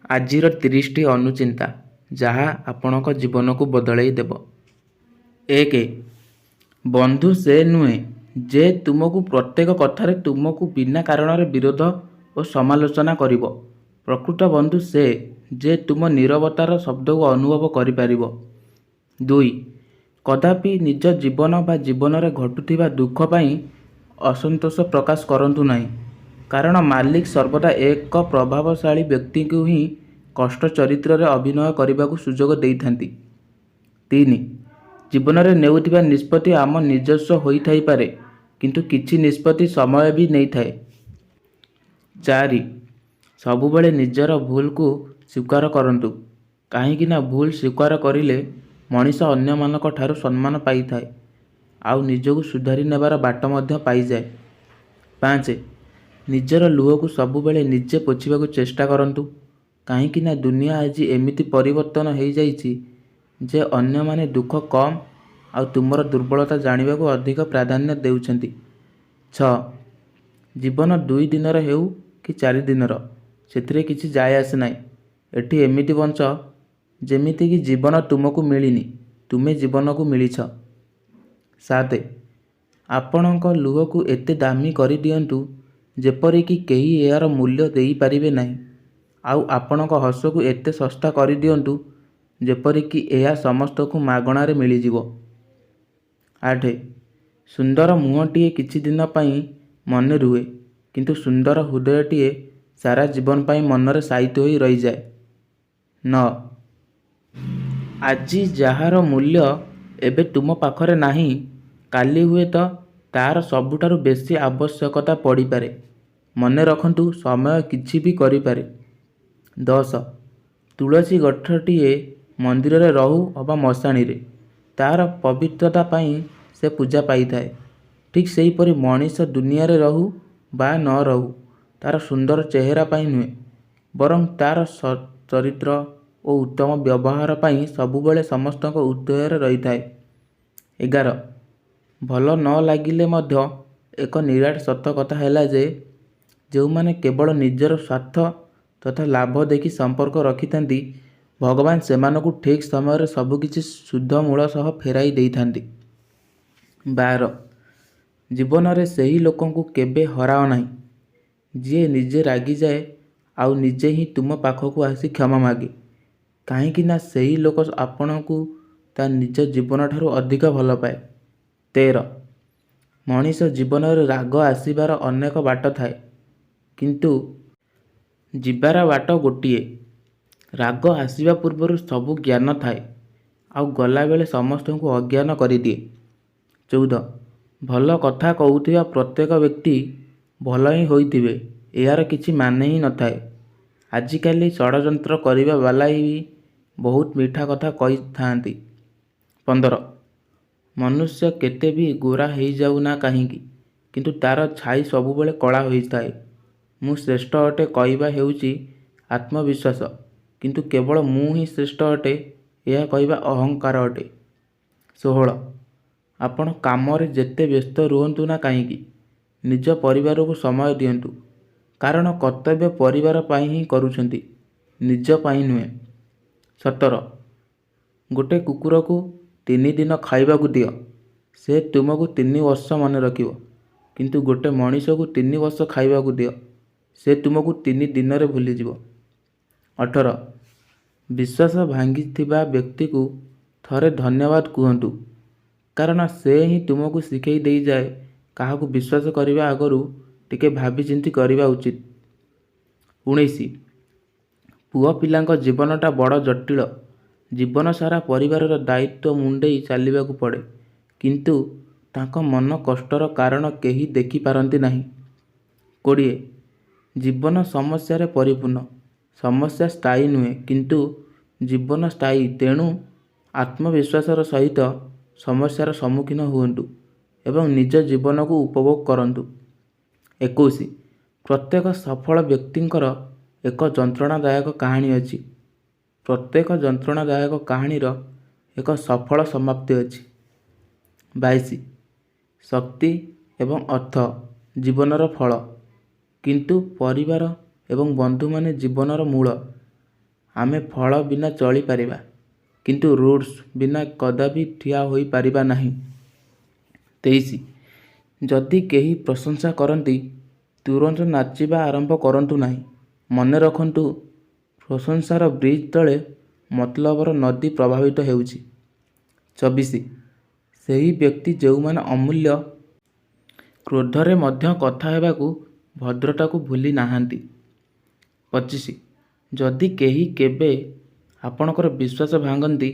ଆଜିର 30ଟି ଅନୁଚିନ୍ତା ଯାହା ଆପଣଙ୍କ ଜୀବନକୁ ବଦଳେଇ ଦେବ। 1. ବନ୍ଧୁ ସେ ନୁହେଁ ଯେ ତୁମକୁ ପ୍ରତ୍ୟେକ କଥାରେ ତୁମକୁ ବିନା କାରଣରେ ବିରୋଧ ଓ ସମାଲୋଚନା କରିବ। ପ୍ରକୃତ ବନ୍ଧୁ ସେ ଯେ ତୁମ ନୀରବତାର ଶବ୍ଦକୁ ଅନୁଭବ କରିପାରିବ। 2. କଦାପି ନିଜ ଜୀବନ ବା ଜୀବନରେ ଘଟୁଥିବା ଦୁଃଖ ପାଇଁ ଅସନ୍ତୋଷ ପ୍ରକାଶ କରନ୍ତୁ ନାହିଁ, କାରଣ ମାଲିକ ସର୍ବଦା ଏକ ପ୍ରଭାବଶାଳୀ ବ୍ୟକ୍ତିଙ୍କୁ ହିଁ କଷ୍ଟ ଚରିତ୍ରରେ ଅଭିନୟ କରିବାକୁ ସୁଯୋଗ ଦେଇଥାନ୍ତି। 3. ଜୀବନରେ ନେଉଥିବା ନିଷ୍ପତ୍ତି ଆମ ନିଜସ୍ୱ ହୋଇଥାଇପାରେ, କିନ୍ତୁ କିଛି ନିଷ୍ପତ୍ତି ସମୟ ବି ନେଇଥାଏ। 4. ସବୁବେଳେ ନିଜର ଭୁଲକୁ ସ୍ୱୀକାର କରନ୍ତୁ, କାହିଁକି ନା ଭୁଲ ସ୍ୱୀକାର କରିଲେ ମଣିଷ ଅନ୍ୟମାନଙ୍କ ଠାରୁ ସମ୍ମାନ ପାଇଥାଏ ଆଉ ନିଜକୁ ସୁଧାରି ନେବାର ବାଟ ମଧ୍ୟ ପାଇଯାଏ। 5. ନିଜର ଲୁହକୁ ସବୁବେଳେ ନିଜେ ପୋଛିବାକୁ ଚେଷ୍ଟା କରନ୍ତୁ, କାହିଁକି ନା ଦୁନିଆ ଆଜି ଏମିତି ପରିବର୍ତ୍ତନ ହେଇଯାଇଛି ଯେ ଅନ୍ୟମାନେ ଦୁଃଖ କମ ଆଉ ତୁମର ଦୁର୍ବଳତା ଜାଣିବାକୁ ଅଧିକ ପ୍ରାଧାନ୍ୟ ଦେଉଛନ୍ତି। 6. ଜୀବନ 2 ଦିନର ହେଉ କି 4 ଦିନର, ସେଥିରେ କିଛି ଯାଏ ଆସେ ନାହିଁ। ଏଠି ଏମିତି ବଞ୍ଚ ଯେମିତିକି ଜୀବନ ତୁମକୁ ମିଳିନି, ତୁମେ ଜୀବନକୁ ମିଳିଛ। 7. ଆପଣଙ୍କ ଲୁହକୁ ଏତେ ଦାମୀ କରିଦିଅନ୍ତୁ ଯେପରିକି କେହି ଏହାର ମୂଲ୍ୟ ଦେଇପାରିବେ ନାହିଁ, ଆଉ ଆପଣଙ୍କ ହସକୁ ଏତେ ଶସ୍ତା କରିଦିଅନ୍ତୁ ଯେପରିକି ଏହା ସମସ୍ତଙ୍କୁ ମାଗଣାରେ ମିଳିଯିବ। 8. ସୁନ୍ଦର ମୁହଁଟିଏ କିଛି ଦିନ ପାଇଁ ମନେ ରୁହେ, କିନ୍ତୁ ସୁନ୍ଦର ହୃଦୟଟିଏ ସାରା ଜୀବନ ପାଇଁ ମନରେ ସାଇତି ହୋଇ ରହିଯାଏ। 9. ଆଜି ଯାହାର ମୂଲ୍ୟ ଏବେ ତୁମ ପାଖରେ ନାହିଁ, କାଲି ହୁଏତ ତାର ସବୁଠାରୁ ବେଶୀ ଆବଶ୍ୟକତା ପଡ଼ିପାରେ। ମନେ ରଖନ୍ତୁ, ସମୟ କିଛି ବି କରିପାରେ। 10. ତୁଳସୀ ଗଛଟିଏ ମନ୍ଦିରରେ ରହୁ ଅବା ମଶାଣିରେ, ତାର ପବିତ୍ରତା ପାଇଁ ସେ ପୂଜା ପାଇଥାଏ। ଠିକ୍ ସେହିପରି ମଣିଷ ଦୁନିଆରେ ରହୁ ବା ନ ରହୁ, ତାର ସୁନ୍ଦର ଚେହେରା ପାଇଁ ନୁହେଁ, ବରଂ ତାର ସତ୍ ଚରିତ୍ର ଓ ଉତ୍ତମ ବ୍ୟବହାର ପାଇଁ ସବୁବେଳେ ସମସ୍ତଙ୍କ ହୃଦୟରେ ରହିଥାଏ। 11. ଭଲ ନ ଲାଗିଲେ ମଧ୍ୟ ଏକ ନିରାଟ ସତ କଥା ହେଲା ଯେ ଯେଉଁମାନେ କେବଳ ନିଜର ସ୍ୱାର୍ଥ ତଥା ଲାଭ ଦେଖି ସମ୍ପର୍କ ରଖିଥାନ୍ତି, ଭଗବାନ ସେମାନଙ୍କୁ ଠିକ୍ ସମୟରେ ସବୁକିଛି ସୁଧମୂଳ ସହ ଫେରାଇ ଦେଇଥାନ୍ତି। 12. ଜୀବନରେ ସେହି ଲୋକଙ୍କୁ କେବେ ହରାଅ ନାହିଁ, ଯିଏ ନିଜେ ରାଗିଯାଏ ଆଉ ନିଜେ ହିଁ ତୁମ ପାଖକୁ ଆସି କ୍ଷମା ମାଗେ, କାହିଁକି ନା ସେହି ଲୋକ ଆପଣଙ୍କୁ ତା ନିଜ ଜୀବନଠାରୁ ଅଧିକ ଭଲପାଏ। 13. ମଣିଷ ଜୀବନରେ ରାଗ ଆସିବାର ଅନେକ ବାଟ ଥାଏ, କିନ୍ତୁ ଯିବାର ବାଟ ଗୋଟିଏ। ରାଗ ଆସିବା ପୂର୍ବରୁ ସବୁ ଜ୍ଞାନ ଥାଏ, ଆଉ ଗଲାବେଳେ ସମସ୍ତଙ୍କୁ ଅଜ୍ଞାନ କରିଦିଏ। 14. ଭଲ କଥା କହୁଥିବା ପ୍ରତ୍ୟେକ ବ୍ୟକ୍ତି ଭଲ ହିଁ ହୋଇଥିବେ, ଏହାର କିଛି ମାନେ ହିଁ ନଥାଏ। ଆଜିକାଲି ଷଡ଼ଯନ୍ତ୍ର କରିବା ବାଲା ବି ବହୁତ ମିଠା କଥା କହିଥାନ୍ତି। 15. ମନୁଷ୍ୟ କେତେ ବି ଗୋରା ହେଇଯାଉ ନା କାହିଁକି, କିନ୍ତୁ ତାର ଛାଇ ସବୁବେଳେ କଳା ହୋଇଥାଏ। ମୁଁ ଶ୍ରେଷ୍ଠ ଅଟେ କହିବା ହେଉଛି ଆତ୍ମବିଶ୍ୱାସ, କିନ୍ତୁ କେବଳ ମୁଁ ହିଁ ଶ୍ରେଷ୍ଠ ଅଟେ ଏହା କହିବା ଅହଙ୍କାର ଅଟେ। 16. ଆପଣ କାମରେ ଯେତେ ବ୍ୟସ୍ତ ରୁହନ୍ତୁ ନା କାହିଁକି, ନିଜ ପରିବାରକୁ ସମୟ ଦିଅନ୍ତୁ, କାରଣ କର୍ତ୍ତବ୍ୟ ପରିବାର ପାଇଁ ହିଁ କରୁଛନ୍ତି, ନିଜ ପାଇଁ ନୁହେଁ। 17. ଗୋଟେ କୁକୁରକୁ 3 ଦିନ ଖାଇବାକୁ ଦିଅ, ସେ ତୁମକୁ 3 ବର୍ଷ ମନେ ରଖିବ, କିନ୍ତୁ ଗୋଟେ ମଣିଷକୁ 3 ବର୍ଷ ଖାଇବାକୁ ଦିଅ, ସେ ତୁମକୁ 3 ଦିନରେ ଭୁଲିଯିବ। 18. ବିଶ୍ୱାସ ଭାଙ୍ଗିଥିବା ବ୍ୟକ୍ତିକୁ ଥରେ ଧନ୍ୟବାଦ କୁହନ୍ତୁ, କାରଣ ସେ ହିଁ ତୁମକୁ ଶିଖେଇ ଦେଇଯାଏ କାହାକୁ ବିଶ୍ୱାସ କରିବା ଆଗରୁ ଟିକେ ଭାବିଚିନ୍ତି କରିବା ଉଚିତ। 19. ପୁଅ ପିଲାଙ୍କ ଜୀବନଟା ବଡ଼ ଜଟିଳ। ଜୀବନସାରା ପରିବାରର ଦାୟିତ୍ୱ ମୁଣ୍ଡେଇ ଚାଲିବାକୁ ପଡ଼େ, କିନ୍ତୁ ତାଙ୍କ ମନ କଷ୍ଟର କାରଣ କେହି ଦେଖିପାରନ୍ତି ନାହିଁ। 20. ଜୀବନ ସମସ୍ୟାରେ ପରିପୂର୍ଣ୍ଣ। ସମସ୍ୟା ସ୍ଥାୟୀ ନୁହେଁ, କିନ୍ତୁ ଜୀବନ ସ୍ଥାୟୀ। ତେଣୁ ଆତ୍ମବିଶ୍ୱାସର ସହିତ ସମସ୍ୟାର ସମ୍ମୁଖୀନ ହୁଅନ୍ତୁ ଏବଂ ନିଜ ଜୀବନକୁ ଉପଭୋଗ କରନ୍ତୁ। 21. ପ୍ରତ୍ୟେକ ସଫଳ ବ୍ୟକ୍ତିଙ୍କର ଏକ ଯନ୍ତ୍ରଣାଦାୟକ କାହାଣୀ ଅଛି। ପ୍ରତ୍ୟେକ ଯନ୍ତ୍ରଣାଦାୟକ କାହାଣୀର ଏକ ସଫଳ ସମାପ୍ତି ଅଛି। 22. ଶକ୍ତି ଏବଂ ଅର୍ଥ ଜୀବନର ଫଳ, କିନ୍ତୁ ପରିବାର ଏବଂ ବନ୍ଧୁମାନେ ଜୀବନର ମୂଳ। ଆମେ ଫଳ ବିନା ଚଳିପାରିବା, କିନ୍ତୁ ରୁଟ୍ସ ବିନା କଦାପି ଠିଆ ହୋଇପାରିବା ନାହିଁ। 23, ଯଦି କେହି ପ୍ରଶଂସା କରନ୍ତି, ତୁରନ୍ତ ନାଚିବା ଆରମ୍ଭ କରନ୍ତୁ ନାହିଁ। ମନେ ରଖନ୍ତୁ, ପ୍ରଶଂସାର ବ୍ରିଜ୍ ତଳେ ମତଲବର ନଦୀ ପ୍ରବାହିତ ହେଉଛି। 24, ସେହି ବ୍ୟକ୍ତି ଯେଉଁମାନେ ଅମୂଲ୍ୟ କ୍ରୋଧରେ ମଧ୍ୟ କଥା ହେବାକୁ ଭଦ୍ରତାକୁ ଭୁଲି ନାହାନ୍ତି। 25, ଯଦି କେହି କେବେ ଆପଣଙ୍କର ବିଶ୍ୱାସ ଭାଙ୍ଗନ୍ତି,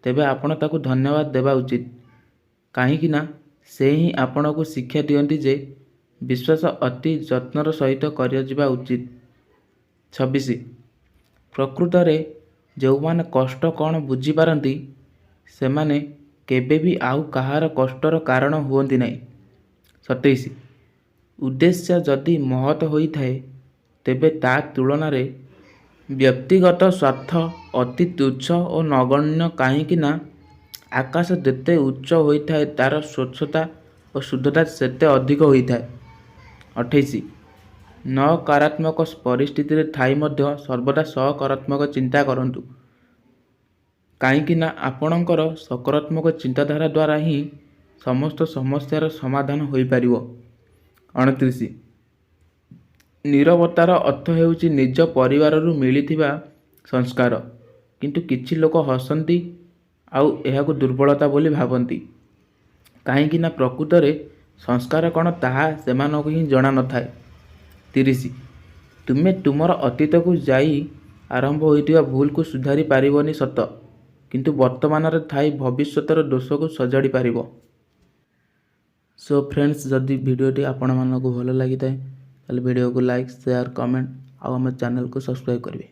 ତେବେ ଆପଣ ତାକୁ ଧନ୍ୟବାଦ ଦେବା ଉଚିତ, କାହିଁକିନା ସେ ହିଁ ଆପଣଙ୍କୁ ଶିକ୍ଷା ଦିଅନ୍ତି ଯେ ବିଶ୍ୱାସ ଅତି ଯତ୍ନର ସହିତ କରାଯିବା ଉଚିତ। 26, ପ୍ରକୃତରେ ଯେଉଁମାନେ କଷ୍ଟ କ'ଣ ବୁଝିପାରନ୍ତି, ସେମାନେ କେବେବି ଆଉ କାହାର କଷ୍ଟର କାରଣ ହୁଅନ୍ତି ନାହିଁ। 27, ଉଦ୍ଦେଶ୍ୟ ଯଦି ମହତ ହୋଇଥାଏ, ତେବେ ତା' ତୁଳନାରେ ବ୍ୟକ୍ତିଗତ ସ୍ୱାର୍ଥ ଅତି ତୁଚ୍ଛ ଓ ନଗଣ୍ୟ, କାହିଁକିନା ଆକାଶ ଯେତେ ଉଚ୍ଚ ହୋଇଥାଏ, ତା'ର ସ୍ୱଚ୍ଛତା ଓ ଶୁଦ୍ଧତା ସେତେ ଅଧିକ ହୋଇଥାଏ। 28, ନକାରାତ୍ମକ ପରିସ୍ଥିତିରେ ଥାଇ ମଧ୍ୟ ସର୍ବଦା ସକାରାତ୍ମକ ଚିନ୍ତା କରନ୍ତୁ, କାହିଁକିନା ଆପଣଙ୍କର ସକାରାତ୍ମକ ଚିନ୍ତାଧାରା ଦ୍ୱାରା ହିଁ ସମସ୍ତ ସମସ୍ୟାର ସମାଧାନ ହୋଇପାରିବ। 29, ନୀରବତାର ଅର୍ଥ ହେଉଛି ନିଜ ପରିବାରରୁ ମିଳିଥିବା ସଂସ୍କାର, କିନ୍ତୁ କିଛି ଲୋକ ହସନ୍ତି ଆଉ ଏହାକୁ ଦୁର୍ବଳତା ବୋଲି ଭାବନ୍ତି, କାହିଁକିନା ପ୍ରକୃତରେ ସଂସ୍କାର କ'ଣ ତାହା ସେମାନଙ୍କୁ ହିଁ ଜଣା ନଥାଏ। 30, ତୁମେ ତୁମର ଅତୀତକୁ ଯାଇ ଆରମ୍ଭ ହୋଇଥିବା ଭୁଲକୁ ସୁଧାରି ପାରିବନି ସତ, କିନ୍ତୁ ବର୍ତ୍ତମାନରେ ଥାଇ ଭବିଷ୍ୟତର ଦୋଷକୁ ସଜାଡ଼ି ପାରିବ। ସୋ ଫ୍ରେଣ୍ଡସ୍, ଯଦି ଭିଡ଼ିଓଟି ଆପଣମାନଙ୍କୁ ଭଲ ଲାଗିଥାଏ, ତାହେଲେ ଭିଡ଼ିଓକୁ ଲାଇକ୍, ସେୟାର, କମେଣ୍ଟ ଆଉ ଆମ ଚ୍ୟାନେଲକୁ ସବସ୍କ୍ରାଇବ୍ କରିବେ।